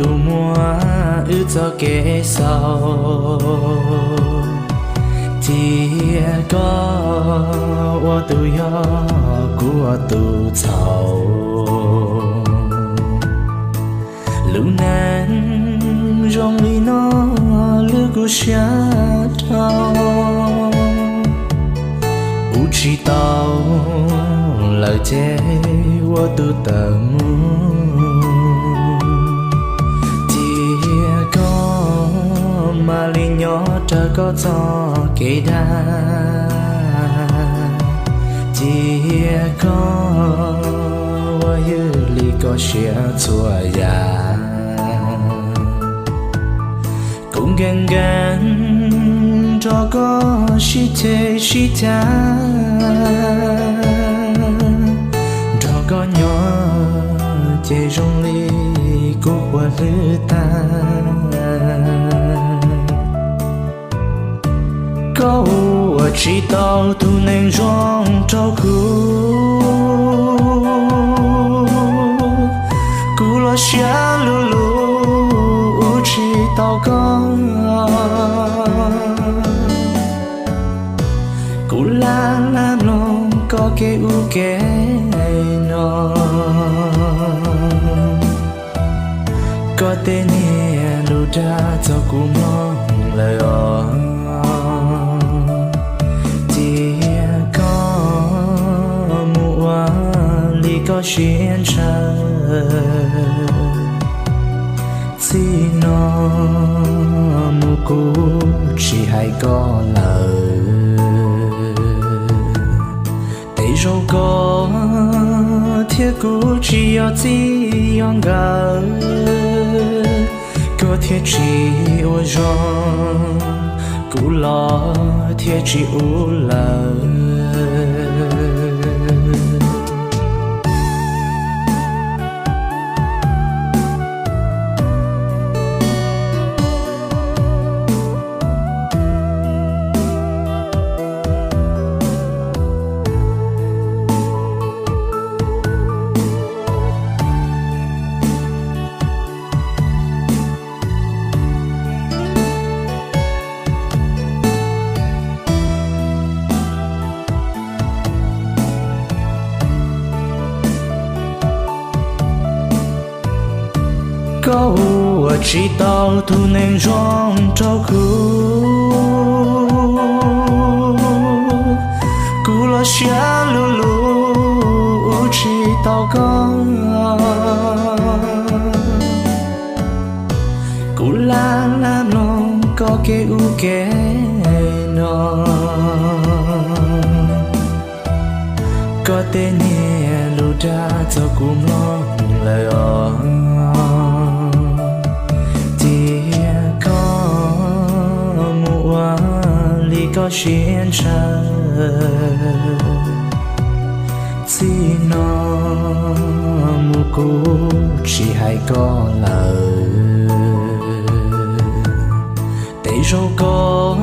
tus muab wb txoj kev xaus, cia koj ua tus yog kuv ua tus txhaum. Lub neej zoo li no, lub kuv siab dhau, ua tsis tau lawm ces ua tus tawm mus. Cia koj mam li nyob raws koj txoj kev dag, cia koj ua ywj li koj siab txhua yam. Kuv nkees nkees nrog koj sib ceg sib cav, nrog koj nyob ces zoo li kuv quaj hlwb tag. Koj ua tsis tau tus neeg zoo rau kuv, kuv los siab lug lug ua tsis tau koj. Kuv lam lam mloog koj kev ub kev no, koj tej niag lus dag txog kuv mloog lawm os. Cia koj mus ua li koj siab ntshaw, txij no mus kuv tsis hais koj lawm. Tej zaum koj thiab kuv tsis yog txij yog nkawm, koj thiaj tsis ua zoo, kuv los thiaj tsis ub lawm. Koj ua tsis tau tus neeg zoo rau kuv, kuv los siab lug lug ua tsis tau koj. Kuv lam lam mloog koj kev ub kev no, koj tej niag lus dag txog kuv mloog lawm os. Cia koj mus ua li koj siab ntshaw, txij no mus kuv tsis hais koj lawm. Tej zaum koj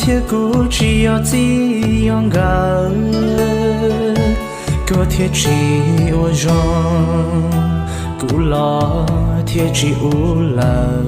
thiab kuv tsis yog txij yog nkawm, koj thiaj tsis ua zoo, kuv los thiaj tsis ub lawm.